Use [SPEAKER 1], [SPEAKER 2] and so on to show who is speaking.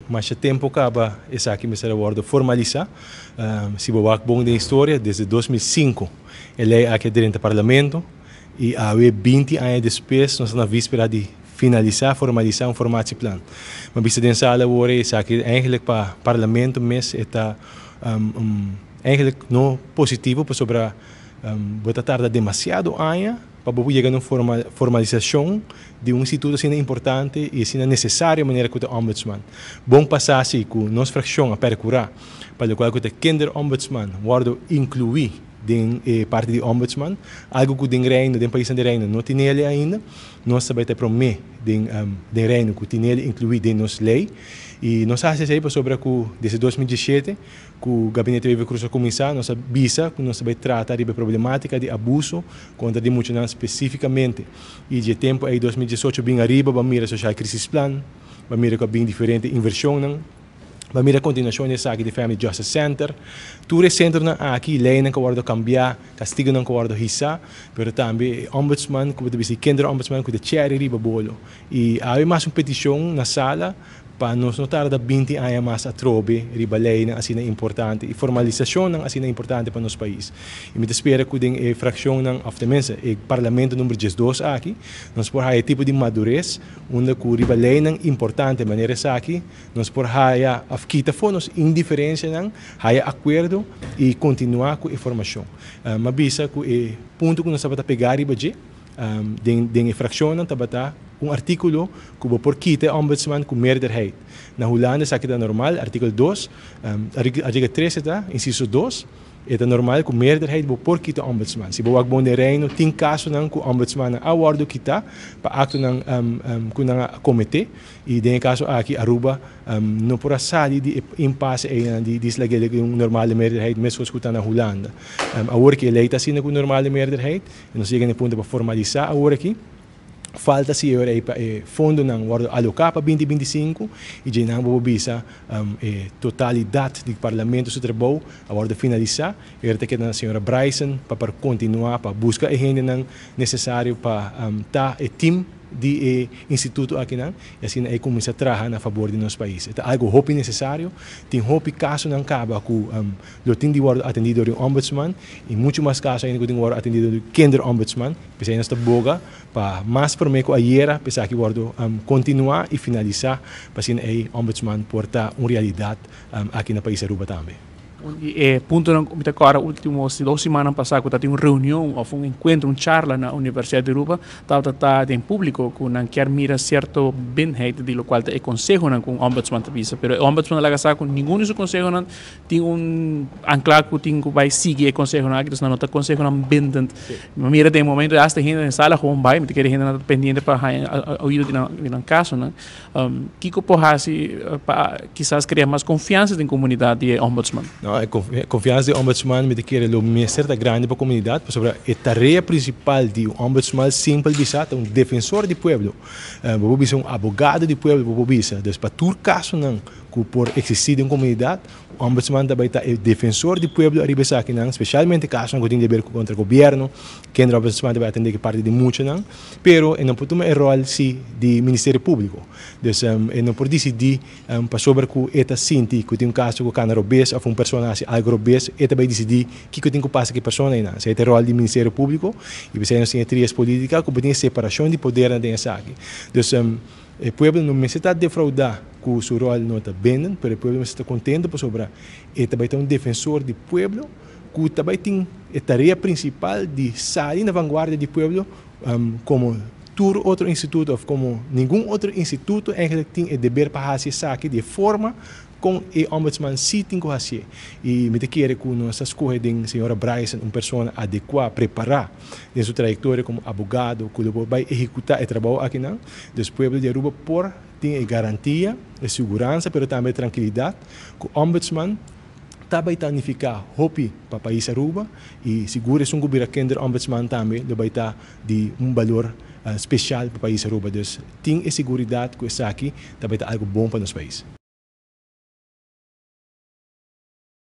[SPEAKER 1] Masha tempo caba esaki mester a wordo formalisa. Si bo wak bon den historia, desde 2005 e ley aki a drenta Parlamento y awe 20 aña despues nos ta na vispera di finalisa, formalisa un formatieplan. Mi a bisa den sala awor esaki eigenlijk pa Parlamento mes e ta eigenlijk no positivo pasobra bo ta tarda demasiado aña pa bo por yega na un formalisacion di un instituto asina importante y asina necesario manera cu ta Ombudsman. Bon pasa si cu nos fraccion a percura pa locual cu ta Kinderombudsman wordo inclui den e parti di Ombudsman, algo cu den Reino, den paisnan di Reino no tinele ainda. Nos ta bay ta e prome den den Reino cu tinele inclui den nos ley y nos a haci esey pasobra cu desde 2017 Ku Gabinete Wever-Croes a kuminsá, nos a bisa ku nos ta bai trata riba e problematika di abuso kontra di muchanan spesífikamente. I dje tempu ei 2018 bin ariba bo a mira Sociaal Crisisplan, bo a mira ku a bin diferente invershonnan, bo a mira kontinuashon di esaki di Family Justice Center. Tur e sentronan aki, leinan ku a wòrdu kambiá, kastigunan ku a wòrdu hisá, pero tambe e Ombudsman ku bo ta bisa e Kinderombudsman ku ta chèri riba bolo. I awe mas un petishon na sala Pa nos no tarda 20 aña mas atrobe riba leynan asina importante y formalisacionnan asina importante pa nos pais. Y mi ta spera cu den e fraccionnan, of tenminste e Parlamento number 12 aki, nos por haya e tipo di madurez unda cu riba leynan importante manera esaki nos por haya of kita for nos indiferencianan, haya acuerdo y continua cu e formacion. Mi a bisa cu e punto cu nos tabata pega riba dje, Den e fraccionnan tabata un articulo cu bo por kita e ombudsman cu meerderheid. Na Hulanda esaki ta normal, artikel 2, artikel 3 e ta, inciso 2, e ta normal cu meerderheid bo por kita ombudsman. Si bo wak bon den Reino tin casonan cu ombudsmannan a wordo kita pa actonan cu nan a comete y den e caso aki Aruba no por a sali di e impasse einan di dislagele cu un normale meerderheid mescos cu ta na Hulanda. Awor ki e ley ta asina cu normale meerderheid, E nos yega na e punto pa formalisá awor aki. Falta si e ora ei pa e fondonan wòrdu aloká pa 2025 i dje nan bo por bisa e totalidat di Parlamento su trabou a wòrdu finalisá. E ora ta keda na señora Bryson pa por kontinuá pa buska e hendenan nesesario pa ta e tim di e instituto akinan i asina ei kuminsá traha na fabor di nos pais. E ta algu hopi nesesario. Tin hopi kasonan kaba ku lo tin di wòrdu atendí dor di un ombudsman i muchu mas kaso ainda ku tin wòrdu atendí dor di kinderombudsman. P'esei nos ta boga pa mas promé ku ayera p'esaki aki wòrdu kontinuá i finalisá pa asina ei ombudsman por ta un realidat aki na pais Aruba tambe.
[SPEAKER 2] Un di e puntonan ku mi ta kòrda último 2 simannan pasá ku tatin un reunion òf un enkuentro, un charla na Universidat di Aruba tabata ta den públiko ku nan kier mira sierto bindheid di lokual ta e konsehonan ku un ombudsman ta bisa. Pero e ombudsman a laga sa ku ningun di su konsehonan tin un aanklacht ku tin ku bai sigui e konsehonan aki, dus nan no ta konsehonan bindend. Mi mira den momento hasta hende den sala gewoon bai, mi ta kere hendenan ta pendiente pa haña oido di nan kasonan. Kiko por hasi pa kisas krea mas konfiansa den komunidat di e ombudsman?
[SPEAKER 1] No, e konfiansa di ombudsman mi ta kere lo mester ta grandi pa komunidat pasobra e tarea prinsipal di un ombudsman simpel bisa ta un defensor di pueblo. Bo por bisa un abogado di pueblo bo por bisa. Dus pa tur kasonan ku por eksistí den komunidat, ombudsman ta bai ta e defensor di pueblo ariba esakinan, spesialmente kasonan ku tin di ber ku kontra gobièrnu, kinderombudsman ta bai atendé ku parti di muchanan, pero e no por tuma e ròl si di Ministerio Públiko. Dus e no por disidí pasobra ku e ta sinti ku tin un kaso ku kana robes òf un persona hasi algu robes, e ta bai disidí kiko tin ku pasa ku e persona einan. Esei ta e ròl di Ministerio Públiko i p'esei nos tin e trias polítika ku bo tin e separashon di podernan den esaki. Dus e pueblo no mester ta defraudá ku su ròl no ta bindend, pero e pueblo mester ta kontentu pasobra e ta bai ta un defensor di pueblo ku ta bai tin e tarea prinsipal di sali na vanguardia di pueblo komo tur otro instituto òf komo ningun otro instituto eigenlijk tin e deber pa hasi esaki di e forma kon e ombudsman si tin ku hasié. I mi ta kere ku nos a skohe den señora Bryson un persona adekuá, prepará den su trayektoria komo abogado ku lo por bai ehekutá e trabou akinan. Dus pueblo di Aruba por tin e garantia, e siguransa pero tambe e trankilidat ku ombudsman ta bai ta nifiká hopi pa pais Aruba i sigur esun ku bira kinderombudsman tambe lo bai ta di un balor spesial pa pais Aruba. Dus tin e seguridat ku esaki ta bai ta algu bon pa nos pais.